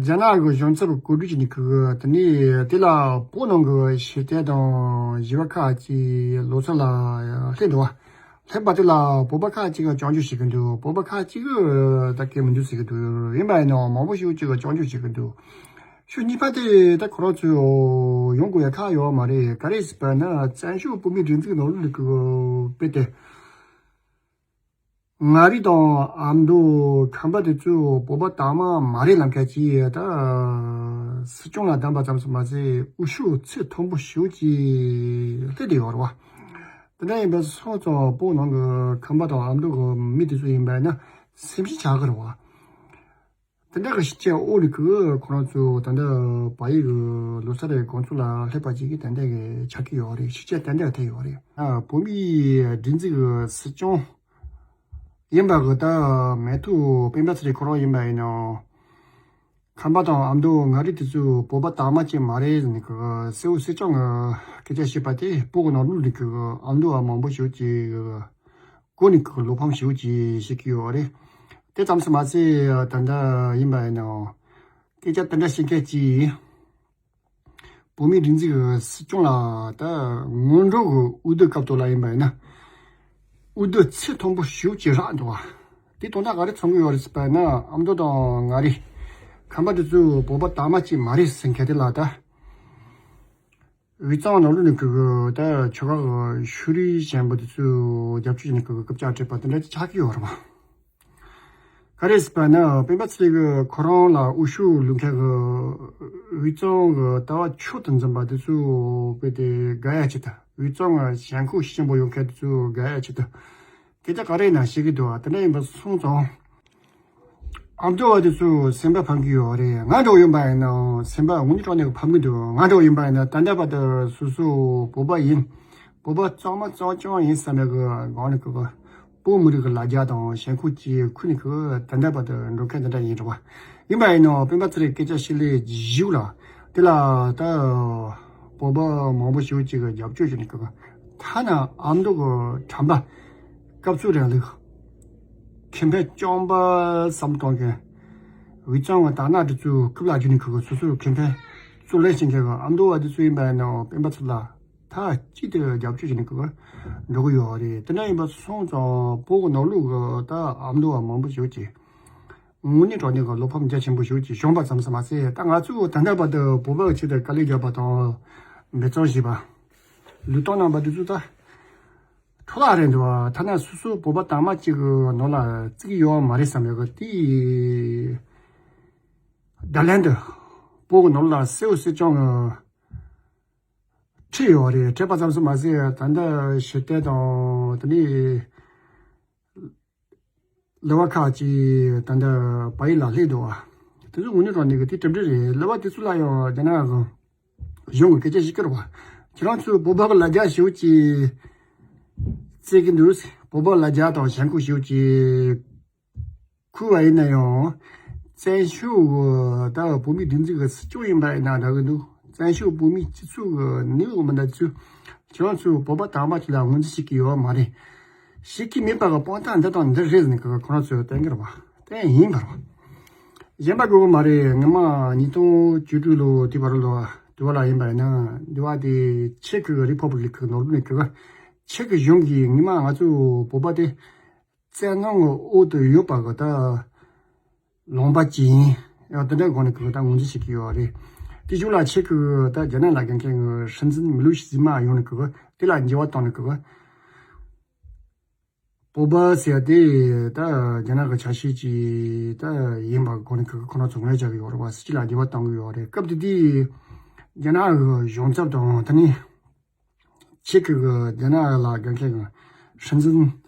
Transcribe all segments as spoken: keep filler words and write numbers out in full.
རྒྱ་ནག་གི་གཞུང་ཚབ་གོ་སྒྲིག་བྱས་ནས་ཁུ་གི་དེ་ནས་དེ་ལ་བོད་ནང་གི་ཤེས་ལྡན་དང་ཞི་བ་ཁག་ཅིག་ལོ་སར་ལ་སླེབས་འདུག་བ། སླེབས་པ་དེ་ལ་བོད་པ་ཁག་ཅིག་གིས་སྐྱོན་བརྗོད་བྱེད་ཀྱི་འདུག་བོད་པ་ཁག་ཅིག་གིས་ད་གལ་མི་འདུག་ཟེར་གྱི་འདུག་ཡིན་པ་ཡིན་ནའང་མང་པོ་ཞིག་ཅིག་གིས་སྐྱོན་བརྗོད་བྱེད་ཀྱི་འདུག་ཤུགས་གཉིས་པ་དེ་ད་ཁོ་རང་ཚོས་ཡོང་དགོས་ཡ་ཁག་ཡོད་མ་རེད། ག་རེ་ཟེར་བ་ན་བཙན་བྱོལ་བོད་མིའི་སྒྲིག་འཛུགས་ནང་ལོགས་ལ་གི་དཔེ་དེ། མངའ་རིས་དང་ཨ་མདོ་ཁམས་པ་དེ་ཚོ་བོད་པ་དག་མ་མ་རེད་ལབ་མཁན་གྱི་ད་སྲིད་སྐྱོང་ལ་བདམས་པ་ཙམ་དུ་མ་ཟད་འོས་ཤོག་ཚད་མཐོན་པོ་ཞེ་པོ་ཅིག་སླེབས་བསྡད་ཡོད་རེད་བ། དེ་འདྲ་ཡིན་པ་སོང་ཙང་བོད་ནང་གི་ཁམས་པ་དང་ཨ་མདོ་གི་མི་དེ་ཚོ་ཡིན་པ་ན་སེམས་ཤུགས་ཆག་གི་རེད་བ། དེ་འདྲ་གི་ཤུགས་རྐྱེན་འོག་ནས་ཁོ་རང་ཚོ་ད་ལྟ་བལ་ཡུལ་གི་ལོ་སར་རེ་དགོང་ཚོ་ལ་སླེབས་པ་ཅིག་གི་དེ་འདྲ་གི་ཆགས་ཀྱི་ཡོད་རེད། ཤུགས་རྐྱེན་དེ་འདྲ་ཐེབས་ཡོད་རེད། ཨ་བོད་མིའི་སྒྲིག་འཛུགས་གི་སྲིད་སྐྱོང་ཡིན་པ་གི་ད་མེ་ཐོ་སྤེན་པ་ཚེ་རིང་ཁོ་རང་ཡིན་པ་ཡིན་ནའང་ཁམས་པ་དང་ཨ་མདོ་མངའ་རིས་དེ་ཚོ་བོད་པ་དག་མ་ཅིག་མ་རེད་ཟེར་ནས་གི་གསལ་བོ་གསལ་རྐྱང་གི་སྐད་ཆ་བཤད་པ་དེ་བོད་གི་ནང་ལོགས་ནས་གི་ཨ་མདོ་བ་མང་པོ་ཞིག་གི་གོ་ནས་གི་བློ་ཕམ་ཞེ་པོ་ཅིག་བྱེད་ཀྱི་ཡོད་རེད། དེ་ཙམ་དུ་མ་ཟད་ད་ལྟ་ཡིན་པ་ཡིན་ནའང་སྐད་ཆ་དེ་འདྲ་བཤད་མཁན་གྱིས་བོད་མིའི་སྒྲིག་འཛུགས་ཀྱི་སྲིད་སྐྱོང་ལ་ད་སྔོན་འགྲོ་གི་འོས་བསྡུ་སྐབས་ཐོག་ལ་ཡིན་པ་ཡིན་ན་འོས་བསྡུ་ཚད་མཐོན་པོ་ཞེ་པོ་ཅིག་རག་འདུག་བ། དེ་དོན་དག་ག་རེ་མཚོན་གྱི་ཡོད་རེད་ཟེར་བ་ན་ཨ་མདོ་དང་མངའ་རིས་ཁམས་པ་དེ་ཚོ་བོད་པ་དག་མ་ཅིག་མ་རེད་ཟེར་མཁན་དེ་ལ་ད། དབུས་གཙང་ནང་ལོགས་ནས་ཀྱི་ད་ཆོལ་ཁ་གི་ཤུགས་རིག་ཆེན་པོ་དེ་ཚོས་རྒྱབ་སྐྱོར་བྱས་ནས་ཀྱི་སྐུ་ཕྱག་སྤྲད་པ་དེ་འདྲ་ཅིག་ཆགས་ཀྱི་ཡོད་རེད་པ། ག་རེ་ཟེར་བ་ན་སྤེན་པ་ཚེ་རིང་གི་ཁོ་རང་ལ་འོས་ཤོག་བླུག་མཁན་གྱི་དབུས་གཙང་གི་ལྟ་བ་མཆོག་ཏུ་འཛིན་པ་དེ་ཚོས་དཔེ་དེ་དགའ་ཡ་ཆེད་དུ། དབུས་གཙང་གི་ཞེན་ཁོག་ཤུགས་ཆེན་པོ་ཡོད་མཁན་དེ་ཚོས་དགའ་ཡ་ཆེད་དུ། སྐད་ཆ་ག་རེ་ཡིན་ན་བཤད་ཀྱི་འདུག་བ། དེ་འདྲ་ཡིན་པ་སོང་ཙང་། ཨ་མདོ་བ་དེ་ཚོ་སེམས་པ་ཕམ་གྱི་ཡོད་རེད། ང་འདྲ་བོ་ཡིན་པ་ཡིན་ན་སེམས་པ་དངོས་གནས་དྲང་གནས་ཀྱི་ཕམ་གྱི་འདུག་ང་འདྲ་བོ་ཡིན་པ་ཡིན་ན་ད་ལྟ་བར་དུ་སོ་སོ་བོད་པ་ཡིན། བོད་པ་གཙང་མ་གཙང་རྐྱང་ཡིན་བསམ་པའི་གི་སྒང་ནས་གི་བོད་མི་རིགས་ཀྱི་ལ་རྒྱ་དང་ཞེན་ཁོག་ཅིག་ཁུར་ནས་གི་ད་ལྟ་བར་དུ་འགྲོ་མཁན་དེ་འདྲ་ཡིན་རེད་བ། ཡིན་པ་ཡིན་ན་སྤེན་པ་ཚེ་རིང་སྐད་ཆ་བཤད་ལེ་བཞུགས་ལ་དེ་ལ་ད་བོད་པ་མང་པོ་ཞིག་ཅིག་གི་རྒྱབ་སྐྱོར་བྱས་ནས་གི་ཐ་ན་ཨ་མདོ་གི་དྲན་པ། སྐབས་སུ་རིང་ལུགས། ཁེ་ཕན་བཅོམ་པ་བསམ་གཏོང་མཁན། དབུས་གཙང་གི་དར་ནག་དེ་ཚོའི་རྐུབ་ལ་རྒྱུག་ནས་ཁུ་གི་སོ་སོའི་ཁེ་ཕན་གཙོ་ལེན་བྱེད་མཁན་གི་ཨ་མདོ་བ་དེ་ཚོ་ཡིན་པ་ཡིན་ནའང་སྤེན་པ་ཚེ་རིང་ལ་མཐའ་གཅིག་ཏུ་རྒྱབ་སྐྱོར་བྱས་ནས་ཁུ་གི་འགྲོ་གི་ཡོད་རེད། དེ་འདྲ་ཡིན་པ་སོང་ཙང་བོད་གི་ནང་ལུགས་གི་ད་ཨ་མདོ་བ་མང་པོ་ཞིག་གིས་དངོས་གནས་དྲང་གནས་གི་བློ་ཕམ་རྒྱ་ཆེན་པོ་ཞིག་གིས་བྱུང་བ་ཙམ་ཟེར་མ་ཟད་ད་ང་ཚོས་ད་ལྟ་བར་དུ་བོད་པ་གི་ཆེད་དུ་དཀའ་ལས་བརྒྱབ་པ་དང་འབད་བརྩོན་བྱས་པ། ལུས་སྟོབས་གནང་བ་དེ་ཚོ་ད། འཕྲོ་བརླག་རེད་འདུག་བ། ཐ་ན་སོ་སོ་བོད་པ་དར་མ་གཅིག་གི་ནང་ལ་བརྩི་གི་ཡོད་མ་རེད་བསམ་ཡག་གི་དེ་བརྡ་ལན་འདི་བོད་གི་ནང་ལ་གསལ་བོ་གསལ་རྐྱང་གི་ཁྲིད་ཡོད་རེད། ཁྲིད་པ་ཙམ་ཟིག་མ་ཟད་ད་ལྟ་ཞི་བདེ་དང་དེ་ནས་ལེ་བ་ཁག་ཅིག་ད་ལྟ་བལ་ཡུལ་ལ་སླེབས་འདུག་བ། དེ་ཚོ་དངོས་གནས་དྲང་གནས་གི་དེ་གྲུབ་འབྲས་རེད། ལེ་བ་དེ་ཚོ་ལ་ཡང་རྒྱ་ནག་གི་གཞུང་གི་སྐད་ཆ་ཞིག་བསྐྱུར་བ། ཁྱེད་རང་ཚོས་བོད་པ་གི་ལ་རྒྱ་ཞེ་པོ་ཅིག་བརྩི་གི་འདུག་བོད་པ་ལ་རྒྱ་དང་ཞེན་ཁོག་ཞེ་པོ་ཅིག་ཁུར་བ་ཡིན་ན་ཡང་། བཙན་བྱོལ་གི་ད་བོད་མིའི་སྒྲིག་འཛུགས་གི་སྲིད་སྐྱོང་ཡིན་པ་ཡིན་ན་འདྲ་གི་འདུག་བཙན་བྱོལ་བོད་མིའི་སྤྱི་ཚོགས་གི་ནུས་པ་མི་འདྲ་ཚོས་ཁྱེད་རང་ཚོས་བོད་པ་དར་མ་ཅིག་ལ་ངོས་འཛིན་བྱེད་ཀྱི་ཡོད་མ་རེད། བྱེད་ཀྱི་མེད་པ་གི་དཔང་རྟགས་འདི་དང་འདི་རེད་ཟེར་ནས་ཁོ་ཁོ་རང་ཚོས་བསྟན་གྱི་རེད་བ། བསྟན་ཡིན་པར་བ། གཞན་པ་དགོས་གི་མ་རེད། སྔོན་མ་ཉིས་སྟོང་བཅུ་དྲུག་ལོ་དེ་བར་ལོ་དུ་བ་ལ་ཡིན་པ་ཡིན་ན་འདི་བ་དེ་ཆེ་གི་རི་ཕབ་ལིག་གི་ནོར་བུ་ནས་གི་ཆེ་གི་གཞུང་གིས་སྔོན་མ་ང་ཚོ་བོད་པ་དེ་བཙན་གནོན་གི་འོག་ཏུ་ཡོད་པ་གི་ད་ལུང་པ་ཅིག་ཡིན། ཡང་དེ་འདྲའི་སྒོ་ནས་གི་ད་ངོས་འཛིན་བྱེད་ཀྱི་ཡོད་རེད། དེ་གཞུག་ལ་ཆེ་གི་ད་རྒྱ་ནག་ལ་དགའ་མཁན་གི་སྲིད་འཛིན་མི་ལུས་ཟི་མ་ཡོང་ནས་གི་དེ་ལ་འགྱུར་བ་བཏང་ནས་གི་བོད་པ་ཟེར་ཡ་དེ་ད་རྒྱ་ནག་གི་ཆ་ཤས་ཅིག་ད་ཡིན་པ་གོ་ནས་ཁོ་ཁོ་རང་ཚོ་ངོས་བྱ་གི་ཡོད་རེད་བ། སྲིད་སྤྱི་ལ་འགྱུར་བ་གཏོང་གི་ཡོད་རེད། སྐབས་དེ་དུས་རྒྱ་ནག་གི་གཞུང་ཚབ་དང་དེ་ནས་ཆེ་གི་རྒྱ་ནག་ལ་དགའ་མཁན་གི་སྲིད་འཛིན་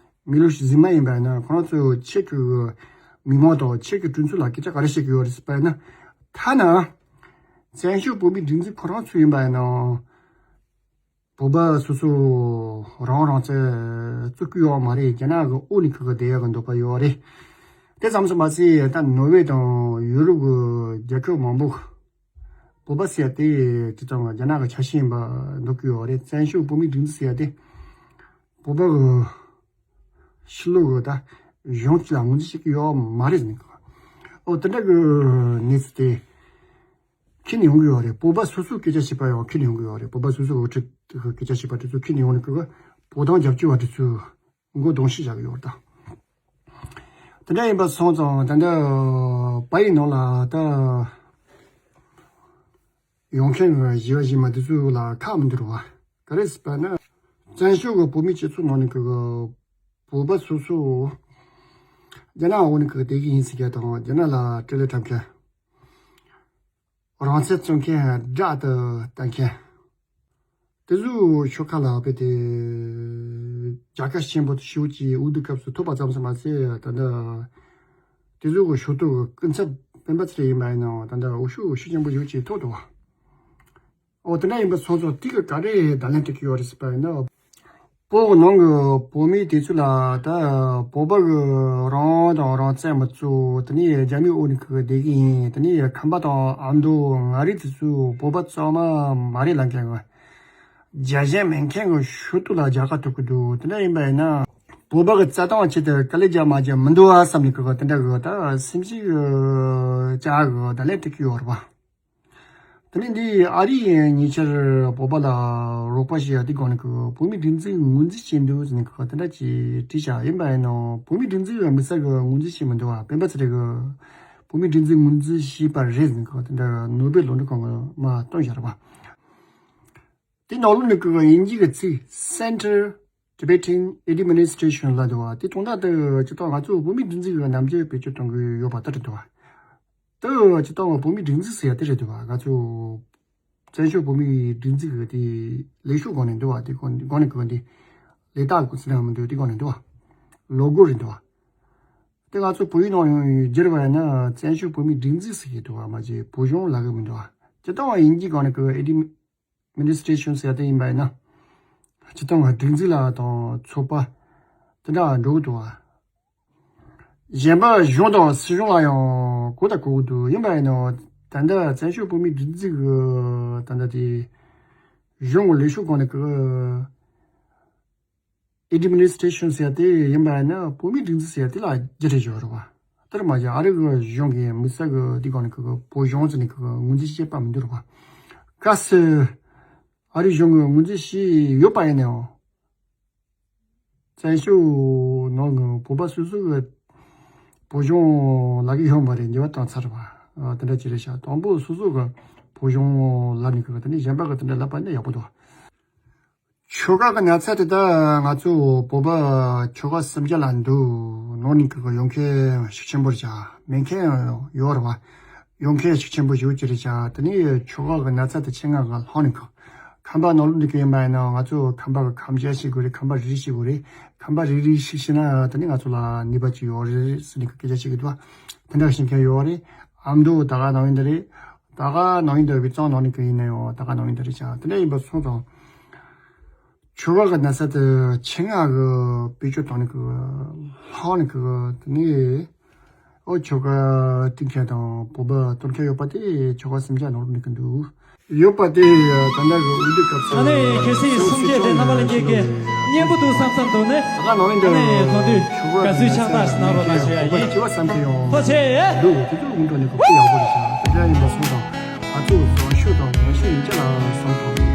མི་ལུས་ཟི་མ་ཡིན་པ་ཡིན་ན་ཁོ་རང་ཚོ་ཆེ་གི་མི་མང་དང་ཆེ་གི་གྲོས་ཚོགས་ལ་སྐད་ཆ་ག་རེ་བཤད་གི་ཡོད་རེད་ཟེར་བ་ཡིན་ན། ཐ་ན་བཙན་བྱོལ་བོད་མིའི་སྒྲིག་འཛུགས་ཁོ་རང་ཚོ་ཡིན་པ་ཡིན་ན། བོད་པ་སོ་སོ་རང་རང་བཙན་རྩོད་ཀྱི་ཡོད་མ་རེད། རྒྱ་ནག་གི་འོག་ནས་ཁུ་གི་བསྡད་ཡག་གི་འདོད་པ་ཡོད་རེད། དེ་ཙམ་དུ་མ་ཟད་ད་ནོར་ཝེ་དང་ཡུ་རོབ་གི་རྒྱལ་ཁབ་མང་པོ་བོད་པ་ཟེར་དེ་དེ་ཙམ་རྒྱ་ནག་གི་ཆ་ཤས་ཡིན་པ་འདོད་ཀྱི་ཡོད་རེད། བཙན་བྱོལ་བོད་མིའི་སྒྲིག་འཛུགས་ཟེར་དེ་བོད་པ་གི་ཕྱི་ལོགས་གི་ད་གཞུང་གཅིག་ལ་ངོས་འཛིན་བྱེད་ཀྱི་ཡོད་མ་རེད་ཟེར་ནས་གི། ཨོ་དེ་འདྲ་གི་གནས་ཚུལ་དེ། ཁྱེར་ནས་ཡོང་གི་ཡོད་རེད། བོད་པ་སོ་སོའི་སྐད་ཆ་བཤད་པ་ཡང་ཁྱེར་ནས་ཡོང་གི་ཡོད་རེད། བོད་པ་སོ་སོའི་འགོ་ཁྲིད་སྐད་ཆ་བཤད་པ་དེ་ཚོ་ཁྱེར་ནས་ཡོང་ནས་ཁོ་གི་བོད་དོན་རྒྱབ་སྐྱོར་བ་དེ་ཚོའི་མགོ་རྡུང་ཤིག་བཞག་གི་ཡོད་རེད་ད། དེ་འདྲ་ཡིན་པ་སོང་ཙང་ད་ལྟ་བལ་ཡུལ་ནང་ལ་ད་ཡོང་མཁན་གྱི་གཞིས་པ་གཞིས་མ་དེ་ཚོ་ལ་ཁག་མི་འདུག་རེད་བ། ག་རེ་ཟེར་བ་ན། བཙན་བྱོལ་གྱི་བོད་མིའི་སྤྱི་ཚོགས་ནང་ནས་ཀྱི་བོད་པ་སོ་སོ་རྒྱ་ནག་འོག་ནས་ཀྱི་བསྡད་ཀྱི་ཡིན་ཟེར་མཁན་དང་། རྒྱ་ནག་ལ་སྤྲེལ་ལད་འཁྲབ་མཁན། རང་བཙན་རྩོད་མཁན། དགྲ་དུ་བལྟ་མཁན། དེ་ཚོའི་ཤོག་ཁག་ལ་དཔེ་དེ་རྒྱལ་ཁ་ཆེན་པོ་ཞེ་པོ་ཅིག་འོས་བསྡུ་སྐབས་སུ་ཐོབ་པ་ཙམ་ཙམ་མ་ཟད། ད་ལྟ་དེ་ཚོ་གི་ཞུ་གཏུག་གི་སྐུ་ཚབ་སྤེན་པ་ཚེ་རིང་ཡིན་པ་ཡིན་ནའང་ད་ལྟ་འོས་ཤོག་འོས་ཤོག་ཆེན་པོ་ཞེ་པོ་ཅིག་ཐོབ་འདུག་བ། འོ་དེ་འདྲ་ཡིན་པ་སོང་ཙང་དེ་གི་ག་རེ་བརྡ་ལན་སྤྲད་ཀྱི་ཡོད་རེད་ཟེར་བ་ཡིན་ན། བོད་ནང་གི་བོད་མི་དེ་ཚོ་ལ་ད་བོད་པ་གི་རང་དབང་དང་རང་བཙན་མི་རྩོད། དེ་ནས་རྒྱ་མིའི་འོག་ནས་ཁུ་བསྡད་ཀྱི་ཡིན། དེ་ནས་ཁམས་པ་དང་ཨ་མདོ་མངའ་རིས་དེ་ཚོ་བོད་པ་གཙང་མ་མ་རེད་ལབ་མཁན་གྱི་རྒྱལ་ཞེན་མེད་མཁན་གྱི་ཞུ་གཏུག་ལ་རྒྱལ་ཁ་ཐོབ་ཀྱི་འདུག་དེ་འདྲ་ཡིན་པ་ཡིན་ན་བོད་པ་གི་རྩ་དོན་ཆེད་དུ་དཀའ་ལས་རྒྱག་མ་རྒྱག་མི་འདུག་ཨ་བསམ་ནས་ཁུ་དེ་འདྲ་གི་ད་སེམས་ཤིག་ཅག་གི་བརྡ་ལན་སྤྲད་ཀྱི་ཡོད་རེད་པ། དེ་ནས་འདི་ཨ་རིས་ཉེ་ཆར་བོད་པ་ལ་རོགས་པ་བྱེད་ཡ་དེ་སྒང་ནས་ཀྱི་བོད་མིའི་སྒྲིག་འཛུགས་ངོས་འཛིན་བྱས་འདུག་ཟེར་ནས་ཀྱི་དེ་འདྲ་ཅིག་བྲིས་བཞག་ཡིན་པ་ཡིན་ནའང་བོད་མིའི་སྒྲིག་འཛུགས་ཀྱི་དམིགས་བསལ་གྱི་ངོས་འཛིན་བྱས་མི་འདུག་བ། སྤེན་པ་ཚེ་རིང་གིས་བོད་མིའི་སྒྲིག་འཛུགས་ངོས་འཛིན་བྱས་པ་རེད་ཟེར་ནས་ཀྱི་དེ་འདྲ་ནོ་སྦེལ་ལོ་འཁྲུངས་སྐར་མ་བཏོན་བཞག་རེད་བ། དེ་ནང་ལོགས་ནས་ཀྱི་དབྱིན་ཇིའི་ཚིག་Center Tibetan Administration ལབ་འདུག་བ། དེ་དོན་དག་དེ་ཇི་ལྟར་ང་ཚོ་བོད་མིའི་སྒྲིག་འཛུགས་ཀྱི་རྣམ་འགྱུར་བེད་སྤྱོད་གཏོང་གི་ཡོད་པ་ལྟར་འདུག་བ། དེ་ཇི་ལྟར་བོད་མིའི་སྒྲིག་འཛུགས་ཟེར་ཡ་དེ་རེད་འདུག་བ། ང་ཚོ་བཙན་བྱོལ་བོད་མིའི་སྒྲིག་འཛུགས་ཀྱི་དེ་ལས་ཤོག་སྒང་ནས་འདུག་བ། དེ་སྒང་ནས་ཀྱི་འདི་ལས་རྟགས་ཀྱི་ཟེར་ན་མི་འདུག་དེ་སྒང་ནས་འདུག་བ། ལོ་གོ་རེད་འདུག་བ། དེ་ང་ཚོ་བོད་ཡིག་ནང་ཡང་བསྒྱུར་བ་ཡིན་ན་བཙན་བྱོལ་བོད་མིའི་སྒྲིག་འཛུགས་ཟེར་གྱི་འདུག་བ། མ་གཞི་བོད་གཞུང་ལབ་ཀྱི་མི་འདུག་བ། ཇི་ལྟར་དབྱིན་ཇིའི་སྒང་ནས་ཀྱི་Administration ཟེར་དེ་ཡིན་པ་ཡིན་ན། སྤྱིར་བཏང་བ་སྒྲིག་འཛུགས་ལ་དང་ཚོགས་པ་དེ་འདྲ་འགྲོ་གི་འདུག་བ། གཞན་པ་གཞུང་དང་སྲིད་གཞུང་ལ་ཡང་གོ་དང་གོ་གི་འདུག་ཡིན་པ་ཡིན་ནའང་ད་ལྟ་བཙན་བྱོལ་བོད་མིའི་སྒྲིག་འཛུགས་ཀྱི་ད་ལྟ་དེ་གཞུང་གི་ལས་ཤོག་སྒང་ནས་ཀྱི་Administration ཟེར་དེ་ཡིན་པ་ཡིན་ན་བོད་མིའི་སྒྲིག་འཛུགས་ཟེར་དེ་ལ་རྒྱུ་འབྲས་ཡོད་རེད་བ། དེར་མ་ཟད་ཨ་རི་གི་གཞུང་གི་དམིགས་བསལ་གྱི་དེ་སྒང་ནས་ཀྱི་བོད་གཞུང་ཟེར་ནས་ཀྱི་ངོས་འཛིན་བྱེད་པ་མི་འདུག་རེད་བ། གལ་སྲིད་ཨ་རི་གཞུང་གི་ངོས་འཛིན་བྱས་ཡོད་པ་ཡིན་ནའང་། བཙན་བྱོལ་ནང་གི་བོད་པ་སོ་སོ་གི་བོད་གཞུང་ལབ་ཀྱི་ཡོད་མ་རེད། འགྱུར་བ་བཏང་ཚར་བ། དེ་འདྲ་ཅིག་རེད་ཤག་དང་པོ་སོ་སོ་གི་བོད་གཞུང་ལབ་ནས་ཀྱི་དེ་ནས་གཞན་པ་གི་དེ་འདྲ་ལབ་པ་ནི་ཡག་པོ་འདུག་ཆོལ་ཁ་གི་ན་ཚ་དེ་ད་ང་ཚོ་བོད་པ་ཆོལ་ཁ་སུམ་བརྒྱ་ལ་འདུག་ནང་ནས་ཀྱི་ཡོང་མཁན་ཤུགས་ཆེན་པོ་རེད་ཤག་མེད་མཁན་ཡོད་རེད་བ། ཡོང་མཁན་ཤུགས་ཆེན་པོ་ཞེ་པོ་ཅིག་རེད་ཤག་དེ་ནས་ཆོལ་ཁ་གི་ན་ཚ་དེ་ཆེད་མངགས་གི་ལྷག་ནས་ཀྱི་ཁམས་པ་ནང་ལོགས་འདི་ག་ཡིན་པ་ཡིན་ན་ང་ཚོ་ཁམས་པ་གི་ཁམས་ཆ་ཤེས་དགོས་རེད། ཁམས་པ་རིགས་ཤེས་དགོས་རེད། ཁམས་པ་རིགས་རིགས་ཤིག་ཤེས་ན་དེ་ནས་ང་ཚོ་ལ་ནུས་པ་ཅིག་ཡོད་རེད་ཟེར་ནས་ཀྱི་སྐད་ཆ་བཤད་ཀྱི་འདུག་བ། དེ་འདྲ་ཤེས་མཁན་ཡོད་རེད། ཨ་མདོ་ད་ག་ནང་ཡིན་འདི་རེད། ད་ག་ནང་ཡིན་འདི་བི་གཙང་ནང་ནས་ཀྱི་ཡིན་ན་ཡང་ད་ག་ནང་ཡིན་འདི་རེད་ཤག་དེ་འདྲ་ཡིན་པ་སོང་ཙང་། ཆོལ་ཁ་གི་ན་ཚ་དེ་ཆེད་མངགས་གི་བེད་སྤྱོད་བཏང་ནས་ཀྱི་ལྷག་ནས་ཀྱི་དེ་ནས་ཨོ་ཆོལ་ཁ་བསྟེན་མཁན་དང་བོད་པ་གཏོར་མཁན་ཡོད་པ་དེ་ཆོལ་ཁ་སུམ་བརྒྱ་ནང་ལོགས་ནས་ཀྱི་འདུག་ཡོད་པ་དེ་ད་ལྟ་གི་འོས་བསྡུ་སྐབས་སུ་ཨ་ནི་གལ་སྲིད་སུམ་བརྒྱ་དེ་རྣམ་པ་ལྷན་རྒྱས་ཀྱིས་སྙན་པོ་འདུག་བསམ་བསམ་འདུག་ནས། ད་ག་ནང་ལོགས་ཨ་ནི་ཐོག་དུས་ཆོལ་ཁ་དགའ་བསུའི་ཕྱག་རྟགས་ཤིག་གནང་རོགས་གནང་ཞུ་ཡ་ཡིན། བོད་པ་བྱེད་པ་བསམ་མཁན་ཡང་ཐུགས་རྗེ་ཆེ། འདུག་དེ་ཚོ་དགུང་གྲོགས་ནས་ཁོ་ཁོ་ཡག་པོ་རེད་ཤག་དེ་འདྲ་ཡིན་པ་སོང་ཙང་ང་ཚོ་བཟང་ཤོས་དང་ངན་ཤོས་ཡིན་ཆ་ལ་བསམ་ཐོག